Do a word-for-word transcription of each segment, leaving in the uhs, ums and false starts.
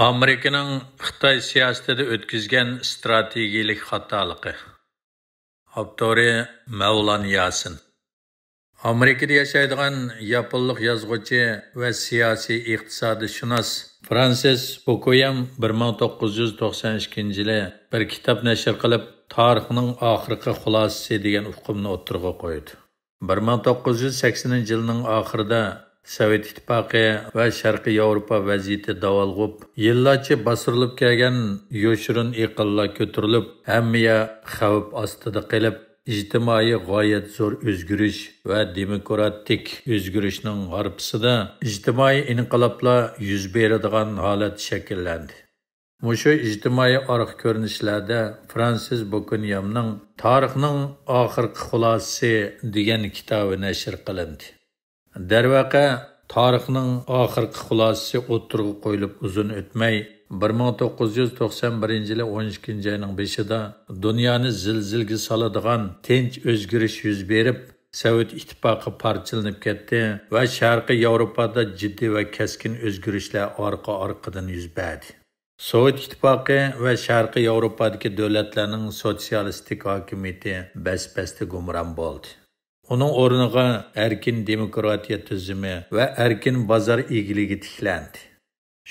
ئامېرىكىنىڭ خىتاي سىياسىتىدە ئۆتكۈزگەن ئىستراتېگىيەلىك خاتالىقى. ئاپتورى مەۋلان ياسىن. ئامېرىكىدا ياشايدىغان ياپونلۇق يازغۇچى ۋە سىياسىي ئىقتىسادشۇناس فرانسىس فۇكۇيام بىر مىڭ توققۇز يۈز توقسان ئىككىنچى يىلى بىر كىتاب نەشر قىلىپ، تارىخنىڭ ئاخىرقى خۇلاسىسى دېگەن ئۇقۇمنى ئوتتۇرىغا قويدى. بىر مىڭ توققۇز يۈز سەكسىنىنچى يىلنىڭ ئاخىرىدا سوۋېت ئىتتىپاقى ۋە شەرقىي ياۋروپا ۋەزىيىتى داۋالغۇپ، يىللارچە باستۇرۇلۇپ كەلگەن يوشۇرۇن ئېقىنلار كۆتۈرۈلۈپ، ھەممە يەر خەۋپ ئاستىدا قېلىپ، ئىجتىمائىي غايەت زور ئۆزگىرىش ۋە دېموكراتىك ئۆزگىرىشنىڭ ھارپىسىدا ئىجتىمائىي ئىنقىلابلار يۈز بېرىدىغان ھالەت شەكىللەندى. مۇشۇ ئىجتىمائىي ئارقا كۆرۈنۈشلەردە فرانسىس بوكونيامنىڭ تارىخنىڭ ئاخىرقى خۇلاسىسى دېگەن كىتابى نەشر قىلىندى. دەرۋەقە، تارىخنىڭ ئاخىرقى خۇلاسىسى ئوتتۇرىغا قويۇلۇپ ئۇزۇن ئۆتمەي، بىر مىڭ توققۇز يۈز توقسان بىرىنچى يىلى ئون ئىككىنچى ئاينىڭ بېشىدا دۇنيانى زىلزىلىگە سالىدىغان تىنچ ئۆزگىرىش يۈز بېرىپ، سوۋېت ئىتتىپاقى پارچىلىنىپ كەتتى ۋە شەرقىي ياۋروپادا جىددىي ۋە كەسكىن ئۆزگىرىشلەر ئارقا-ئارقىدىن يۈز بەردى. سوۋېت ئىتتىپاقى ۋە شەرقىي ياۋروپادىكى دۆلەتلەرنىڭ سوتسىيالىستىك ھاكىمىيىتى بەس-بەستە گۇمران بولدى. ئۇنىڭ ئورنىغا ئەركىن دېموكراتىيە تۈزۈمى ۋە ئەركىن بازار ئىگىلىكى تىكلەندى.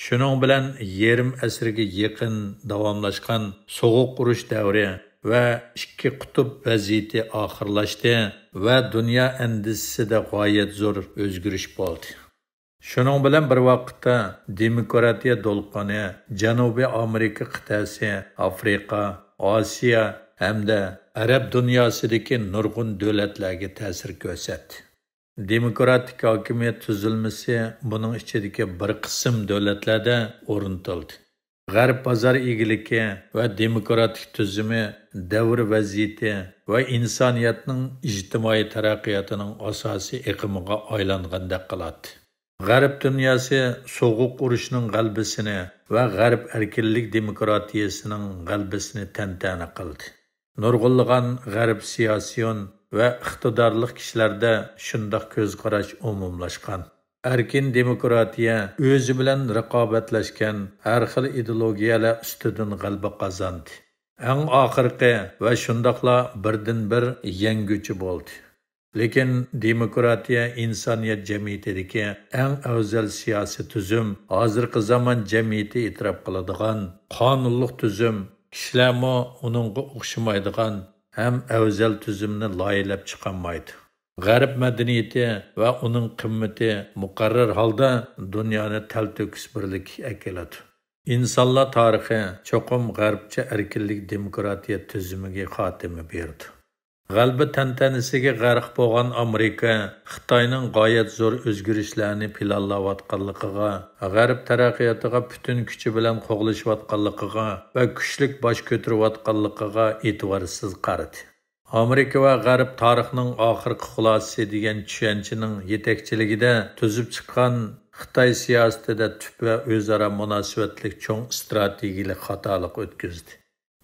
شۇنىڭ بىلەن يېرىم ئەسىرگە يېقىن داۋاملاشقان سوغۇق ئۇرۇش دەۋرى ۋە ئىككى قۇتۇپ ۋەزىيىتى ئاخىرلاشتى ۋە دۇنيا ئەندىزىسىدە غايەت زور ئۆزگىرىش بولدى. شۇنىڭ بىلەن بىر ۋاقىتتا، دېموكراتىيە دولقۇنى جەنۇبىي ئامېرىكا قىتئەسى، ئافرىقا، ئاسىيا ھەمدە ئەرەب دۇنياسىدىكى نۇرغۇن دۆلەتلەرگە تەسىر كۆرسەتتى. دېموكراتىك ھاكىمىيەت تۈزۈلمىسى بۇنىڭ ئىچىدىكى بىر قىسىم دۆلەتلەردە ئورنىتىلدى. غەرب بازار ئىگىلىكى ۋە دېموكراتىك تۈزۈمى دەۋر ۋەزىيىتى ۋە ئىنسانىيەتنىڭ ئىجتىمائىي تەرەققىياتىنىڭ ئاساسىي ئېقىمىغا ئايلانغاندەك قىلاتتى. غەرب دۇنياسى سوغۇق ئۇرۇشنىڭ غەلىبىسىنى ۋە غەرب ئەركىنلىك دېموكراتىيەسىنىڭ غەلىبىسىنى تەنتەنە قىلدى. نۇرغۇنلىغان غەرب سىياسىيون ۋە ئىقتىدارلىق كىشىلەردە شۇنداق كۆز قاراش ئومۇملاشقان. ئەركىن دېموكراتىيە ئۆزى بىلەن رىقابەتلەشكەن ھەر خىل ئىدېئولوگىيەلەر ئۈستىدىن غەلىبە قازاندى. ئەڭ ئاخىرقى ۋە شۇنداقلا بىردىنبىر يەڭگۈچى بولدى. لېكىن دېموكراتىيە ئىنسانىيەت جەمئىيىتىدىكى ئەڭ ئەۋزەل سىياسىي تۈزۈم، ھازىرقى زامان جەمئىيىتى ئېتىراپ قىلىدىغان قانۇنلۇق تۈزۈم، كىشىلەرمۇ ئۇنىڭغا ئوخشىمايدىغان ھەم ئەۋزەل تۈزۈمنى لايىھەلەپ چىقالمايدۇ. غەرب مەدەنىيىتى ۋە ئۇنىڭ قىممىتى مۇقەررەر ھالدا دۇنيانى تەلتۆكۈس بىرلىككە ئەكېلىدۇ. ئىنسانلار تارىخى چوقۇم غەربچە ئەركىنلىك دېموكراتىيە تۈزۈمىگە خاتىمە بېرىدۇ. غەلىبە تەنتەنىسىگە غەرق بولغان ئامېرىكا خىتاينىڭ غايەت زور ئۆزگىرىشلەرنى پىلانلاۋاتقانلىقىغا، غەرب تەرەققىياتىغا پۈتۈن كۈچى بىلەن قوغلىشىۋاتقانلىقىغا ۋە كۈچلۈك باش كۆتۈرۈۋاتقانلىقىغا ئېتىبارسىز قارىدى. ئامېرىكا ۋە غەرب تارىخنىڭ ئاخىرقى خۇلاسىسى دېگەن چۈشەنچىنىڭ يېتەكچىلىكىدە تۈزۈپ چىققان خىتاي سىياسىتىدە تۈپ ۋە ئۆزئارا مۇناسىۋەتلىك چوڭ ئىستراتېگىيەلىك خاتالىق ئۆتكۈزدى.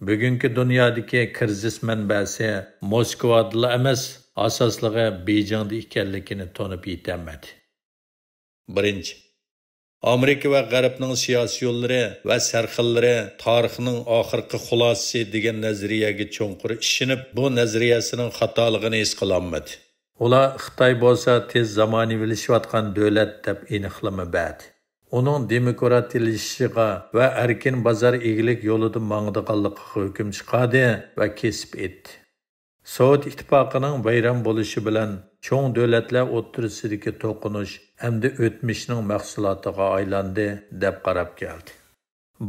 بۈگۈنكى دۇنيادىكى كىرىزىس مەنبەسى موسكۋادىلا ئەمەس، ئاساسلىقى بېيجىڭدا ئىكەنلىكىنى تونۇپ يېتەلمىدى. بىرىنچى، ئامېرىكا ۋە غەربنىڭ سىياسىيونلىرى ۋە سەرخىللىرى تارىخنىڭ ئاخىرقى خۇلاسىسى دېگەن نەزەرىيەگە چوڭقۇر ئىشىنىپ، بۇ نەزەرىيەسىنىڭ خاتالىقىنى ھېس قىلالمىدى. ئۇلار خىتاي بولسا تېز زامانىۋىلىشىۋاتقان دۆلەت دەپ ئېنىقلىما بەردى. ئۇنىڭ دېموكراتىيلىشىشىغا ۋە ئەركىن بازار ئىگىلىك يولىدا ماڭىدىغانلىقىغا ھۆكۈم چىقاردى ۋە كېسىپ ئېيتتى. سوۋېت ئىتتىپاقىنىڭ ۋەيران بولۇشى بىلەن چوڭ دۆلەتلەر ئوتتۇرىسىدىكى توقۇنۇش ئەمدى ئۆتمۈشنىڭ مەھسۇلاتىغا ئايلاندى، دەپ قاراپ كەلدى.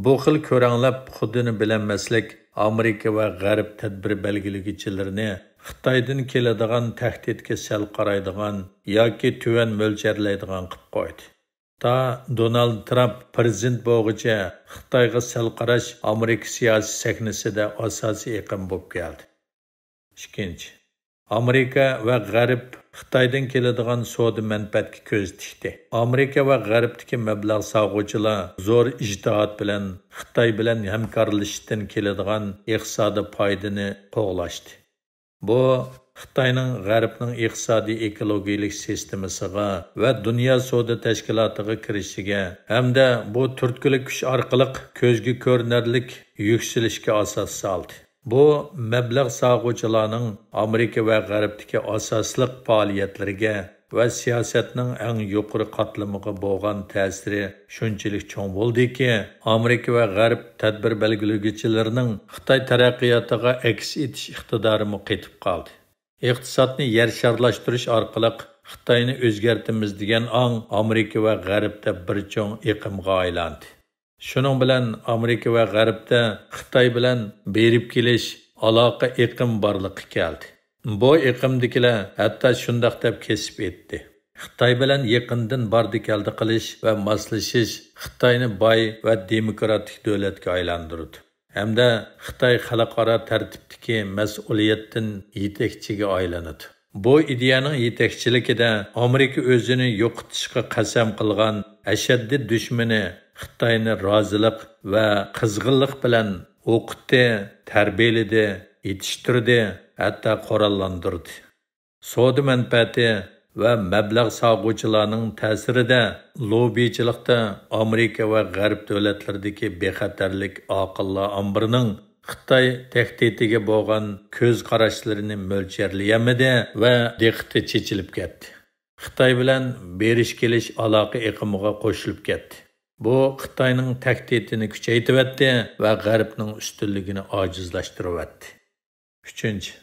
بۇ خىل كۆرەڭلەپ خۇدىنى بىلەلمەسلىك ئامېرىكا ۋە غەرب تەدبىر بەلگىلىگۈچىلىرىنى خىتايدىن كېلىدىغان تەھدىتكە سەل قارايدىغان ياكى تۆۋەن مۆلچەرلەيدىغان قىلىپ قويدى. تا دونالد ترامپ پىرېزىدېنت بولغۇچە خىتايغا سەل قاراش ئامېرىكا سىياسىي سەھنىسىدە ئاساسىي ئېقىم بولۇپ كەلدى. ئىككىنچى، ئامېرىكا ۋە غەرب خىتايدىن كېلىدىغان سودا مەنپەئەتكە كۆز تىكتى. ئامېرىكا ۋە غەربتىكى مەبلەغ سالغۇچىلار زور ئىجتىھات بىلەن خىتاي بىلەن ھەمكارلىشىشتىن كېلىدىغان ئىقتىسادىي پايدىنى قوغلاشتى. بۇ خىتاينىڭ غەربنىڭ ئىقتىسادىي ئېكولوگىيىلىك سىستېمىسىغا ۋە دۇنيا سودا تەشكىلاتىغا كىرىشىگە ھەمدە بۇ تۈرتكىلىك كۈچ ئارقىلىق كۆزگە كۆرۈنەرلىك يۈكسىلىشكە ئاساس سالدى. بۇ مەبلەغ سالغۇچىلارنىڭ ئامېرىكا ۋە غەربتىكى ئاساسلىق پائالىيەتلىرىگە ۋە سىياسەتنىڭ ئەڭ يۇقىرى قاتلىمىغا بولغان تەسىرى شۇنچىلىك چوڭ بولدىكى، ئامېرىكا ۋە غەرب تەدبىر بەلگىلىگۈچىلىرىنىڭ خىتاي تەرەققىياتىغا ئەكس ئېتىش ئىقتىدارىمۇ قېتىپ قالدى. ئىقتىسادنى يەر شارلاشتۇرۇش ئارقىلىق خىتاينى ئۆزگەرتىمىز دېگەن ئاڭ ئامېرىكا ۋە غەربتە بىر چوڭ ئېقىمغا ئايلاندى. شۇنىڭ بىلەن ئامېرىكا ۋە غەربتە خىتاي بىلەن بېرىپ كېلىش ئالاقە ئېقىم بارلىققا كەلدى. بۇ ئېقىمدىكىلەر ھەتتا شۇنداق دەپ كېسىپ ئېيتتى، خىتاي بىلەن يېقىندىن باردى كەلدى قىلىش ۋە ماسلىشىش خىتاينى باي ۋە دېموكراتىك دۆلەتكە ئايلاندۇرىدۇ ھەمدە خىتاي خەلقئارا تەرتىپتىكى مەسئۇلىيەتتىن يېتەكچىگە ئايلىنىدۇ. بۇ ئىدىيەنىڭ يېتەكچىلىكىدە ئامېرىكا ئۆزىنى يوقىتىشقا قەسەم قىلغان ئەشەددىي دۈشمىنى خىتاينى رازىلىق ۋە قىزغىنلىق بىلەن ئوقۇتتى، تەربىيەلىدى، يېتىشتۈردى، ھەتتا قوراللاندۇردى. سودا مەنپەئەتى ۋە مەبلەغ سالغۇچىلارنىڭ تەسىرىدە لوببىچىلىقتا ئامېرىكا ۋە غەرب دۆلەتلىرىدىكى بىخەتەرلىك ئاقىللار ئامبىرىنىڭ خىتاي تەھدىتىگە بولغان كۆز قاراشلىرىنى مۆلچەرلىيەلمىدى ۋە دىققىتى چېچىلىپ كەتتى. خىتاي بىلەن بېرىش كېلىش ئالاقە ئېقىمىغا قوشۇلۇپ كەتتى. بۇ خىتاينىڭ تەھدىتىنى كۈچەيتىۋەتتى ۋە غەربنىڭ ئۈستۈنلۈكىنى ئاجىزلاشتۇرۇۋەتتى. ئۈچىنچى،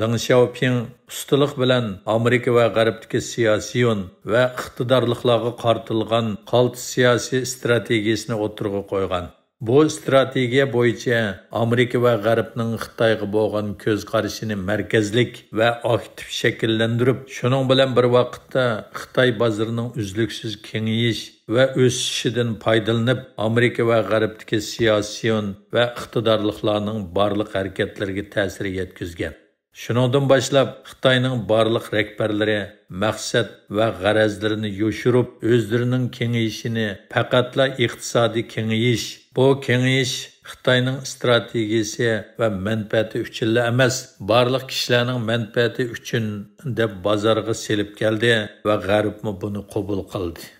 دېڭ شياۋپىڭ ئۇستىلىق بىلەن ئامېرىكا ۋە غەربتىكى سىياسىيون ۋە ئىقتىدارلىقلارغا قارىتىلغان قالتىس سىياسىي ئىستراتېگىيىسىنى ئوتتۇرىغا قويغان. بۇ ئىستراتېگىيە بويىچە ئامېرىكا ۋە غەربنىڭ خىتايغا بولغان كۆز قارىشىنى مەركەزلىك ۋە ئاكتىپ شەكىللەندۈرۈپ، شۇنىڭ بىلەن بىر ۋاقىتتا خىتاي بازىرىنىڭ ئۈزلۈكسىز كېڭىيىش ۋە ئۆسۈشىدىن پايدىلىنىپ، ئامېرىكا ۋە غەربتىكى سىياسىيون ۋە ئىقتىدارلىقلارنىڭ بارلىق ھەرىكەتلىرىگە تەسىر يەتكۈزگەن. شۇنىڭدىن باشلاپ، خىتاينىڭ بارلىق رەھبەرلىرى مەقسەت ۋە غەرەزلىرىنى يوشۇرۇپ، ئۆزلىرىنىڭ كېڭىيىشىنى پەقەتلا ئىقتىسادىي كېڭىيىش، بۇ كېڭىيىش خىتاينىڭ ئىستراتېگىيىسى ۋە مەنپەئەتى ئۈچۈنلا ئەمەس، بارلىق كىشىلەرنىڭ مەنپەئەتى ئۈچۈن دەپ بازارغا سېلىپ كەلدى ۋە غەربمۇ بۇنى قوبۇل قىلدى.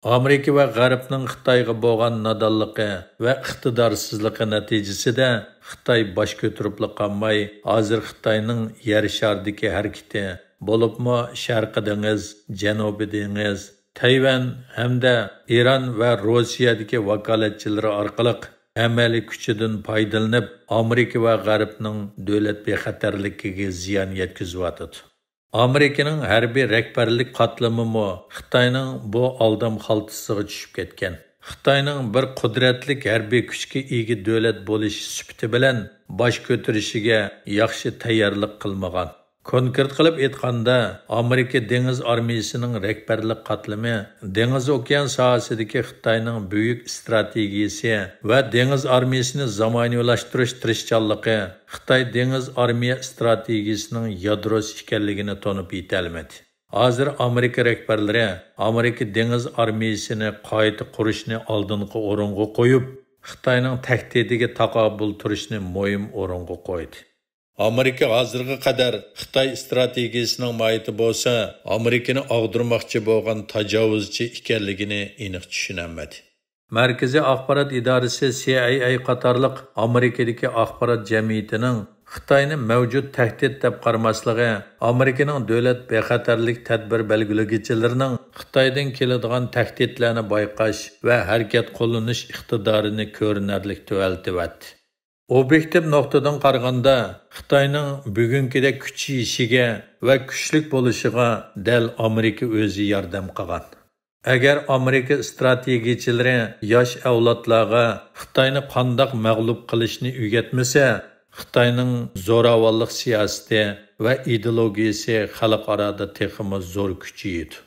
ئامېرىكا ۋە غەربنىڭ خىتايغا بولغان نادانلىقى ۋە ئىقتىدارسىزلىقى نەتىجىسىدە خىتاي باش كۆتۈرۈپلا قالماي، ھازىر خىتاينىڭ يەر شارىدىكى ھەرىكىتى، بولۇپمۇ شەرقىي دېڭىز، جەنۇبىي دېڭىز، تەيۋەن ھەمدە ئىران ۋە روسىيەدىكى ۋاكالەتچىلىرى ئارقىلىق ئەمەلىي كۈچىدىن پايدىلىنىپ، ئامېرىكا ۋە غەربنىڭ دۆلەت بىخەتەرلىكىگە زىيان يەتكۈزۈۋاتىدۇ. ئامېرىكىنىڭ ھەربىي رەھبەرلىك قاتلىمىمۇ خىتاينىڭ بۇ ئالدام خالتىسىغا چۈشۈپ كەتكەن. خىتاينىڭ بىر قۇدرەتلىك ھەربىي كۈچكە ئىگە دۆلەت بولۇشى سۈپىتى بىلەن باش كۆتۈرۈشىگە ياخشى تەييارلىق قىلمىغان. كونكرېت قىلىپ ئېيتقاندا، ئامېرىكا دېڭىز ئارمىيىسىنىڭ رەھبەرلىك قاتلىمى دېڭىز ئوكيان ساھەسىدىكى خىتاينىڭ بۈيۈك ئىستراتېگىيىسى ۋە دېڭىز ئارمىيىسىنى زامانىۋىلاشتۇرۇش تىرىشچانلىقى خىتاي دېڭىز ئارمىيە ئىستراتېگىيىسىنىڭ يادروسى ئىكەنلىكىنى تونۇپ يېتەلمىدى. ھازىر ئامېرىكا رەھبەرلىرى ئامېرىكا دېڭىز ئارمىيىسىنى قايتا قۇرۇشنى ئالدىنقى ئورۇنغا قويۇپ، خىتاينىڭ تەھدىتىگە تاقابىل تۇرۇشنى مۇھىم ئورۇنغا قويدى. ئامېرىكا ھازىرغا قەدەر خىتاي ئىستراتېگىيىسىنىڭ ماھىيىتى بولسا، ئامېرىكىنى ئاغدۇرماقچى بولغان تاجاۋۇزچى ئىكەنلىكىنى ئېنىق چۈشىنەلمىدى. مەركىزىي ئاخبارات ئىدارىسى سى ئاي ئەي قاتارلىق ئامېرىكىدىكى ئاخبارات جەمئىيىتىنىڭ خىتاينى مەۋجۇت تەھدىت دەپ قارىماسلىقى، ئامېرىكىنىڭ دۆلەت بىخەتەرلىك تەدبىر بەلگىلىگۈچىلىرىنىڭ خىتايدىن كېلىدىغان تەھدىتلەرنى بايقاش ۋە ھەرىكەت قوللىنىش ئىقتىدارىنى كۆرۈنەرلىك تۆۋەنلىتىۋەتتى. ئوبيېكتىپ نۇقتىدىن قارىغاندا، خىتاينىڭ بۈگۈنكىدەك كۈچىيىشىگە ۋە كۈچلۈك بولۇشىغا دەل ئامېرىكا ئۆزى ياردەم قىلغان. ئەگەر ئامېرىكا ئىستراتېگىيىچىلىرى ياش ئەۋلادلارغا خىتاينى قانداق مەغلۇپ قىلىشنى ئۆگەتمىسە، خىتاينىڭ زوراۋانلىق سىياسىتى ۋە ئىدېئولوگىيىسى خەلقئارادا تېخىمۇ زور كۈچىيىدۇ.